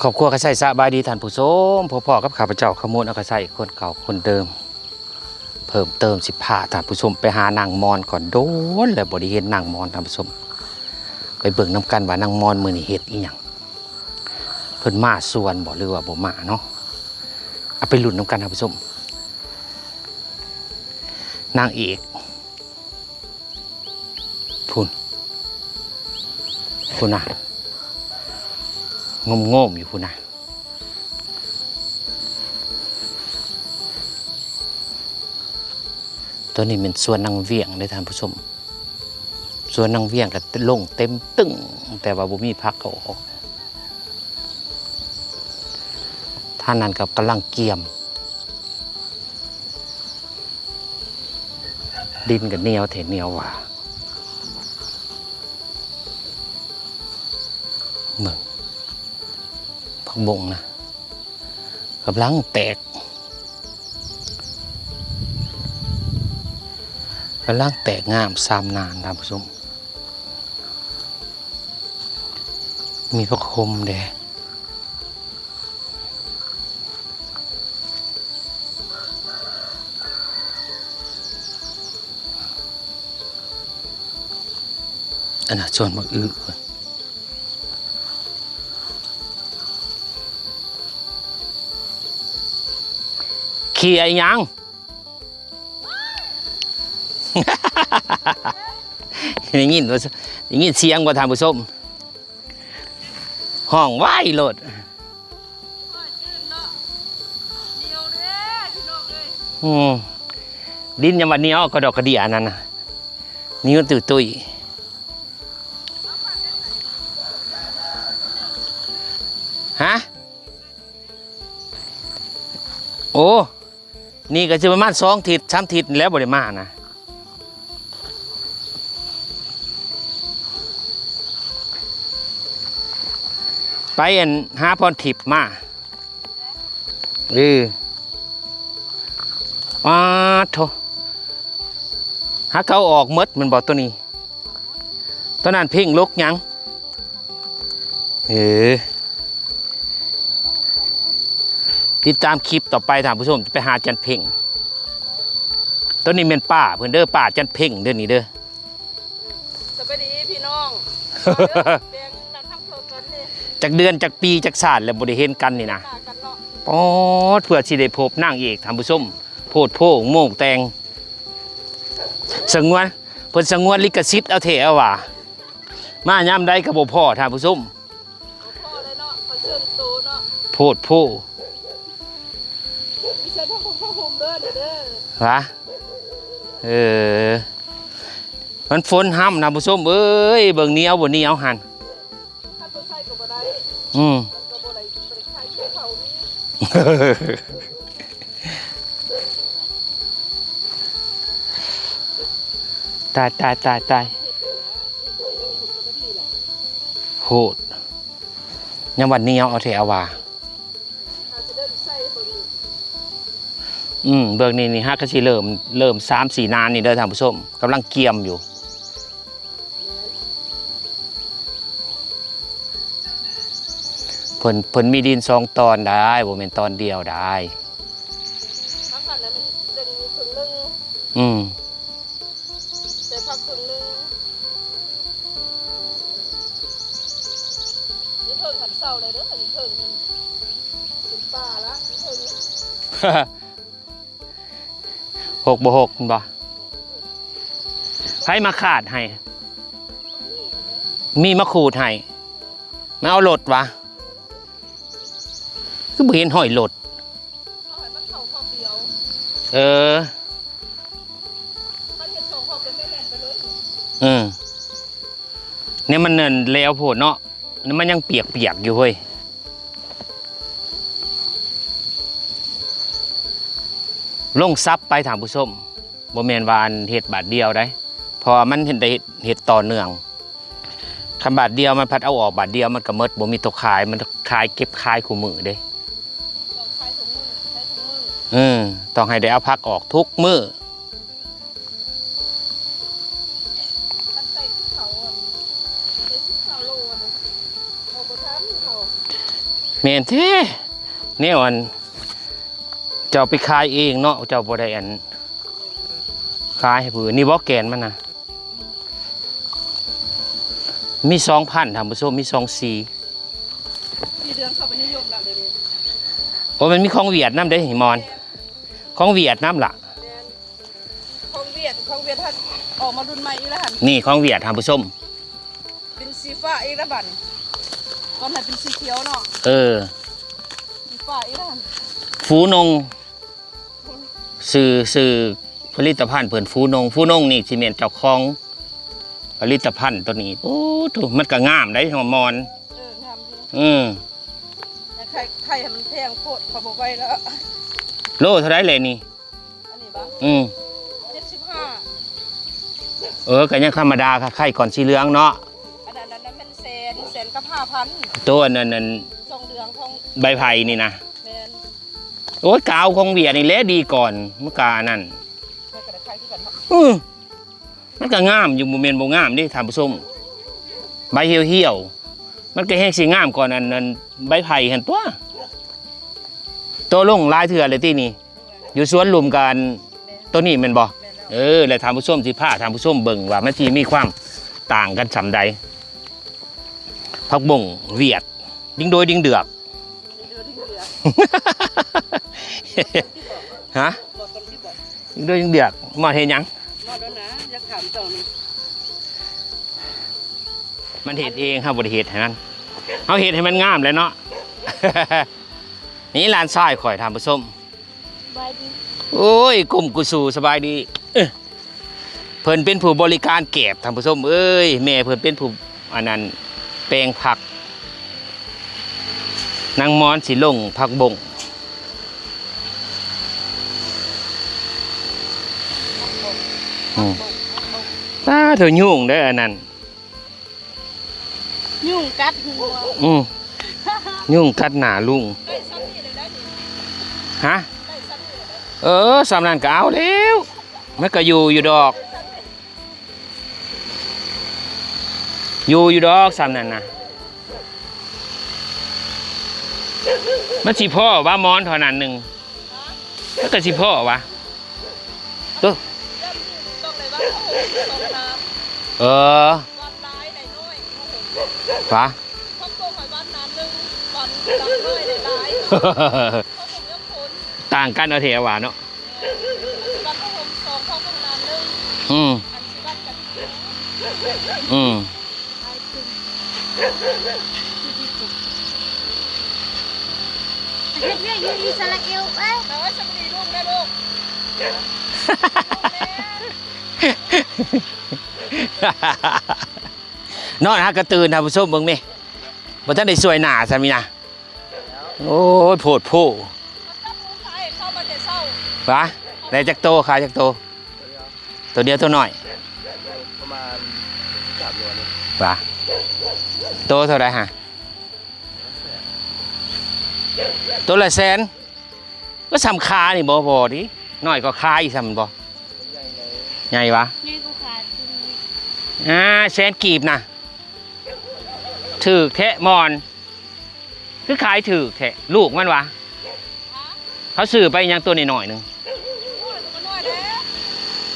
ຄອບຄົວກະໄຊ ສະບາຍດີທ່ານຜູ້ຊົມ, ພົບພໍ້ກັບຂ້າພະເຈົ້າ ຂະມວນ ອາກະໄຊ ຄົນເກົ່າຄົນເດີມ. ເພີ່ມເຕີມຊິພາທ່ານຜູ້ຊົມໄປຫານາງມອນກ່ອນ, ໂດນແລ້ວບໍ່ໄດ້ເຫັນນາງມອນທ່ານຜູ້ຊົມ. ໄປເບິ່ງນຳກັນວ່ານາງມອນມື້ນີ້ເຮັດອີ່ຫຍັງ, ເພິ່ນມາສວນບໍ່ ຫຼືວ່າບໍ່ມາເນາະ. ເອົາໄປລຸ້ນນຳກັນທ່ານຜູ້ຊົມ. ນາງເອກ ພຸ້ນ ພຸ້ນນະ ງົມໆຢູ່ພຸ້ນນະ. ໂຕນີ້ແມ່ນສວນນາງວຽງເດ້ທ່ານຜູ້ຊົມ, ສວນນາງວຽງກະລົງເຕັມຕຶ້ງ ແຕ່ວ່າບໍ່ມີຜັກເອົາອອກ. ທາງນັ້ນກະກຳລັງກຽມ. ດິນກະໜຽວແທ້ໜຽວວ່າ. ເບິ່ງ ຜັກບົ້ງນະ ກຳລັງແຕກ, ກຳລັງແຕກງາມຊາມໜ້ານ ທ່ານຜູ້ຊົມ. ມີຜັກໂຂມແດ່. ອັນນະ ສວນໝາກອຶ ຂີ້ໄອ້ຫຍັງ? ໄດ້ຍິນບໍ່ ໄດ້ຍິນສຽງບໍ່ທ່ານຜູ້ຊົມ? ຮ້ອງໄວໂລດ. ອືມ ດິນຍັງວ່າໜຽວກະດອກກະເດຍອັນນັ້ນນະ, ໜຽວຕຸ້ຍໆ. ຮະ? ໂອ້ ນີ້ກະຊິປະມານສອງທິດສາມທິດນີ້ແຫຼະ ບໍ່ໄດ້ມານະ. ໄປອັນຫາພອນທິບມາ. ເອີ ປາດໂທ້ ຫາກເອົາອອກໝົດແມ່ນບໍ່ໂຕນີ້? ຕອນນັ້ນເພັງລົກຫຍັງ? ເອີ ຕິດຕາມຄລິບຕໍ່ໄປທ່ານຜູ້ຊົມ ຈະໄປຫາຈັນເພັງ. ໂຕນີ້ແມ່ນປ້າເພິ່ນເດີ ປ້າຈັນເພັງເດີນີ້ເດີ. ສະບາຍດີພີ່ນ້ອງ. ແບ່ງນັ່ງທາງເພິ່ນກ່ອນເດ້. ຈັກເດືອນຈັກປີຈັກຊາດແລ້ວບໍ່ໄດ້ເຫັນກັນນີ້ນະ. ປາດ ເພື່ອຊິໄດ້ພົບນາງເອກທ່ານຜູ້ຊົມ. ໂພດໂພ ໂມງແຕ່ງ ສະຫງວນ ເພິ່ນສະຫງວນລິຂະສິດເອົາແທ້ເອົາວ່າ. ມາຍາມໃດກະບໍ່ພໍ້ທ່ານຜູ້ຊົມ. ບໍ່ພໍ້ເລີຍເນາະ ເຂົາເຊີນໂຕເນາະ. ໂພດໂພ ມີໃສ່ຜ້າຫົ່ມ ຜ້າຫົ່ມເດີນີ້ເດີ. ຫວາ? ເອີ ມັນຝົນຫ້ຳທ່ານຜູ້ຊົມເອີຍ, ເບິ່ງໜຽວບໍ່ໜຽວຫັ້ນ. ຄັນບໍ່ໃສ່ກະບໍ່ໄດ້. ອືມ ມັນກະບໍ່ໄດ້ ບໍ່ໄດ້ຂາຍເຂົ້ານີ້. ຕາຍ ຕາຍ ຕາຍ ຕາຍ. ໂພດ ຍັງວ່າໜຽວເອົາແທ້ວ່າ. ອືມ ເບິ່ງນີ້ ນີ້ຫາກະຊິເລີ່ມ ເລີ່ມສາມສີ່ນານນີ້ເດີທ່ານຜູ້ຊົມ, ກຳລັງກຽມຢູ່. ເພິ່ນ ເພິ່ນມີດິນສອງຕອນໄດ໋ ບໍ່ແມ່ນຕອນດຽວໄດ໋. ທາງນັ້ນນະ ມັນເຊິ່ງມີເຄິ່ງໜຶ່ງ. ອືມ ໃສ່ຜັກເຄິ່ງໜຶ່ງ. ຢູ່ເທິງຫັ້ນເຊົາແລ້ວເດີ ຢູ່ເທິງຫັ້ນເປັນປ່າລະ ຢູ່ເທິງ. ຫົກບໍ່ຫົກແມ່ນບໍ່? ໃຜມາຂາດໃຫ້? ມີມາຂູດໃຫ້? ມາເອົາລົດຫວາ? ຄືບໍ່ເຫັນຮອຍລົດ. ເອົາໃຫ້ມັນເຂົ້າຄອບດຽວ. ເອີ ຄັນເຮັດສອງຄອບແລ້ວແມ່ນແລ່ນໄປເລີຍ. ເອີ ນີ້ມັນແຫຼວໂພດເນາະ. ມັນຍັງປຽກໆຢູ່ເຮີ້ຍ. ລົງສັບໄປທ່ານຜູ້ຊົມ, ບໍ່ແມ່ນວ່າອັນເຮັດບາດດຽວໃດ໋ ເພາະວ່າມັນເຮັດໄດ້ ເຮັດ ເຮັດຕໍ່ເນື່ອງ. ຄັນບາດດຽວມັນພັດເອົາອອກບາດດຽວ ມັນກະໝົດ ບໍ່ມີໂຕຂາຍ, ມັນຂາຍ ເກັບຂາຍຄູ່ມື້ເດ້. ຕ້ອງຂາຍທຸກມື້ ຂາຍທຸກມື້. ເອີ ຕ້ອງໃຫ້ໄດ້ເອົາຜັກອອກທຸກມື້. ຄັນໃສ່ຄືເຂົາ ອັນ ໃສ່ສິບເກົ້າໂລ ອັນນັ້ນ ເຂົາບໍ່ທັນເຂົາ. ແມ່ນແທ້ ແນວອັນ ເຈົ້າໄປຂາຍເອງເນາະ ເຈົ້າບໍ່ໄດ້ອັນ ຂາຍໃຫ້ຜູ້ອື່ນ. ນີ້ບໍ່ແກ່ນມັນນະ ມີສອງພັນ ທ່ານຜູ້ຊົມ ມີສອງສີ. ສີເຫຼືອງເຂົາໄປນິຍົມແລ້ວດຽວນີ້. ໂອ້ ມັນມີຂອງຫວຽດນຳເດ້ ມອນ ຂອງຫວຽດນຳລະ. ແມ່ນ ຂອງຫວຽດ ຂອງຫວຽດ ອອກມາລຸ້ນໃໝ່ອີກແລ້ວຫັ້ນ. ນີ້ຂອງຫວຽດ ທ່ານຜູ້ຊົມ ເປັນສີຟ້າອີກແລ້ວບັດນີ້. ກ່ອນຫັ້ນເປັນສີຂຽວເນາະ. ເອີ ສີຟ້າອີກແລ້ວຫັ້ນ. ຟູນົງ ຊື່ ຊື່ຜະລິດຕະພັນເພິ່ນ ຟູນົງ. ຟູນົງນີ້ຊິແມ່ນເຈົ້າຂອງຜະລິດຕະພັນໂຕນີ້. ໂອ້ ໂທ້ ມັນກະງາມໄດ໋ ມອນ. ເອີ ງາມຢູ່. ອື ແຕ່ໄຂ່ ໄຂ່ໃຫ້ມັນແພງໂພດ ເຂົາບໍ່ໄຫວແລ້ວ. ໂລເທົ່າໃດແລະນີ້? ອັນນີ້ບໍ່? ອື ເຈັດສິບຫ້າ. ເອີ ກະຍັງທຳມະດາ ໄຂ່ກ່ອນສີເຫຼືອງເນາະ. ອັນນັ້ນ ອັນນັ້ນແມ່ນແສນ ແສນກັບຫ້າພັນ. ໂຕອັນນັ້ນ ອັນ ສອງເດືອນຂອງ ໃບໄຜ່ນີ້ນະ. ແມ່ນ. ໂອ້ຍ ກາວຂອງຫວຽດນີ້ແຫຼະດີກ່ອນ ມັນກະອັນນັ້ນ. ມັນກະໄດ້ຂາຍຄືກັນເນາະ. ອື ມັນກະງາມຢູ່ ບໍ່ແມ່ນບໍ່ງາມເດ້ທ່ານຜູ້ຊົມ. ໃບຫ່ຽວໆ ມັນກະແຮງຊິງາມກ່ອນອັນ ອັນໃບໄຜ່ຫັ້ນຕົວະ. ໂຕລົງຫຼາຍເທື່ອແລ້ວຕິນີ້? ຢູ່ສວນລຸ່ມກັນ ໂຕນີ້ແມ່ນບໍ່? ເອີ ແລະທ່ານຜູ້ຊົມ ຊິພາທ່ານຜູ້ຊົມເບິ່ງວ່າມັນຊິມີຄວາມຕ່າງກັນສ່ຳໃດ. ຜັກບົ້ງຫວຽດ ດິງໂດຍດິງເດືອກ. ຮະ? ດິງໂດຍດິງເດືອກ ມາເຮັດຫຍັງ? ມັນເຮັດເອງ ເຮົາບໍ່ໄດ້ເຮັດໃຫ້ມັນ. ເຮົາເຮັດໃຫ້ມັນງາມແຫຼະເນາະ. ນີ້ຫຼານຊາຍຂ້ອຍ ທ່ານຜູ້ຊົມ. ສະບາຍດີ. ໂອ້ຍ ກຸ້ມກຸຊູ ສະບາຍດີ. ເອີ ເພິ່ນເປັນຜູ້ບໍລິການແກບ ທ່ານຜູ້ຊົມເອີຍ. ແມ່ເພິ່ນເປັນຜູ້ອັນນັ້ນແປງຜັກ. ນາງມອນຊິລົງຜັກບົ້ງ. ອື ປາໂທ້ ຍຸງເດີອັນນັ້ນ. ຍຸງກັດຫົວ. ອື ຍຸງກັດໜ້າລຸງ. ໄດ້ຊ່ຳນີ້ແຫຼະໄດ້ນີ້. ຮະ? ໄດ້ຊ່ຳນີ້ແຫຼະໄດ້. ເອີ ຊ່ຳນັ້ນກະເອົາແລ້ວ ມັນກະຢູ່ຢູ່ດອກ. ຢູ່ຢູ່ດອກຊ່ຳນັ້ນນະ. ມັນຊິພໍຫວາ ມອນເທົ່ານັ້ນໜຶ່ງ. ມັນກະຊິພໍຫວາ. ເອີ ເອີ ຫວາ ຕ່າງກັນເອົາແທ້ຫວາເນາະ. ອື ອື ເຮັດວຽກຢູ່ອິສຣາເອວເອີຍ. ນອນຫາກະຕື່ນ ທ່ານຜູ້ຊົມເບິ່ງແມ ບໍ່ທັນໄດ້ສວຍໜ້າຊ້ຳນີ້ນະ. ໂອ້ຍ ໂພດໂພ. ຫວາ ໄດ້ຈັກໂຕ ຂາຍຈັກໂຕ? ໂຕດຽວ ໂຕນ້ອຍ ປະມານສາມໂລນີ້. ຫວາ ໂຕເທົ່າໃດຫະ? ໂຕລະແສນ. ກໍສ່ຳຂານີ້ບໍ່ ບໍ່ຕິ ນ້ອຍກວ່າຂາອີກຊ້ຳແມ່ນບໍ່? ໃຫຍ່ຫວາ? ໃຫຍ່ກວ່າຂາ. ອ່າ ແສນກີບນະ ຖືກແທ້ມອນ. ຄືຂາຍຖືກແທ້ ລູກມັນຫວາ? ເຂົາຊື້ໄປຫຍັງໂຕນ້ອຍໆໜຶ່ງ?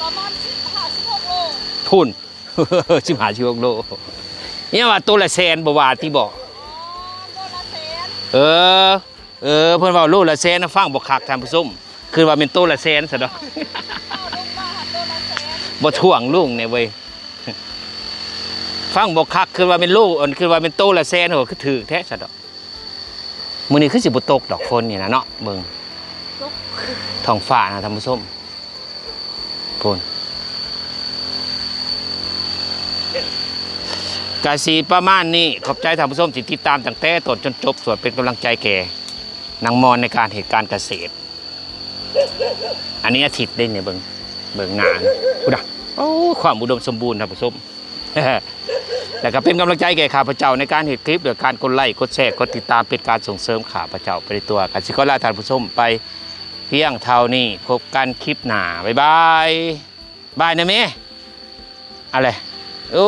ປະມານສິບຫ້າ ສິບຫົກໂລ. ພຸ້ນ ສິບຫ້າ ສິບຫົກໂລ. ນີ້ວ່າໂຕລະແສນບໍ່ວ່າຕິບໍ່? ອໍ ໂລລະແສນ. ເອີ ເອີ ເພິ່ນເວົ້າໂລລະແສນນະ ຟັງບໍ່ຄັກທ່ານຜູ້ຊົມ ຄິດວ່າແມ່ນໂຕລະແສນຊະດອກ. ເວົ້າລົງມາຫາໂຕລະແສນ. ບໍ່ຖ່ວງລຸງແດ່ເວີຍ ຟັງບໍ່ຄັກ ຄິດວ່າແມ່ນໂລ ອັນ ຄິດວ່າແມ່ນໂຕລະແສນ. ໂອ້ ຄືຖືກແທ້ຊະດອກ. ມື້ນີ້ຄືຊິບໍ່ຕົກດອກ ຝົນນີ້ນະເນາະ. ເບິ່ງທ້ອງຟ້ານະທ່ານຜູ້ຊົມ. ພຸ້ນ ກະຊິປະມານນີ້. ຂອບໃຈທ່ານຜູ້ຊົມທີ່ຕິດຕາມຕັ້ງແຕ່ຕົ້ນຈົນຈົບ ຊ່ວຍເປັນກຳລັງໃຈແກ່ນາງມອນໃນການເຮັດການກະເສດ. ອັນນີ້ອາທິດເດ້ນີ້ ເບິ່ງ ເບິ່ງໜ້າພຸ້ນນະ. ໂອ້ ຄວາມອຸດົມສົມບູນທ່ານຜູ້ຊົມ. ແລ້ວກໍເປັນກຳລັງໃຈແກ່ຂ້າພະເຈົ້າໃນການເຮັດຄລິບ ດ້ວຍການກົດໄລ ກົດແຊ ກົດຕິດຕາມ ເປັນການສົ່ງເສີມຂ້າພະເຈົ້າໄປໃນຕົວ. ກໍຊິຂໍລາທ່ານຜູ້ຊົມໄປພຽງເທົ່ານີ້. ພົບກັນຄລິບໜ້າ. ບາຍບາຍ. ບາຍນະແມ່. ອະໄລ? ໂອ້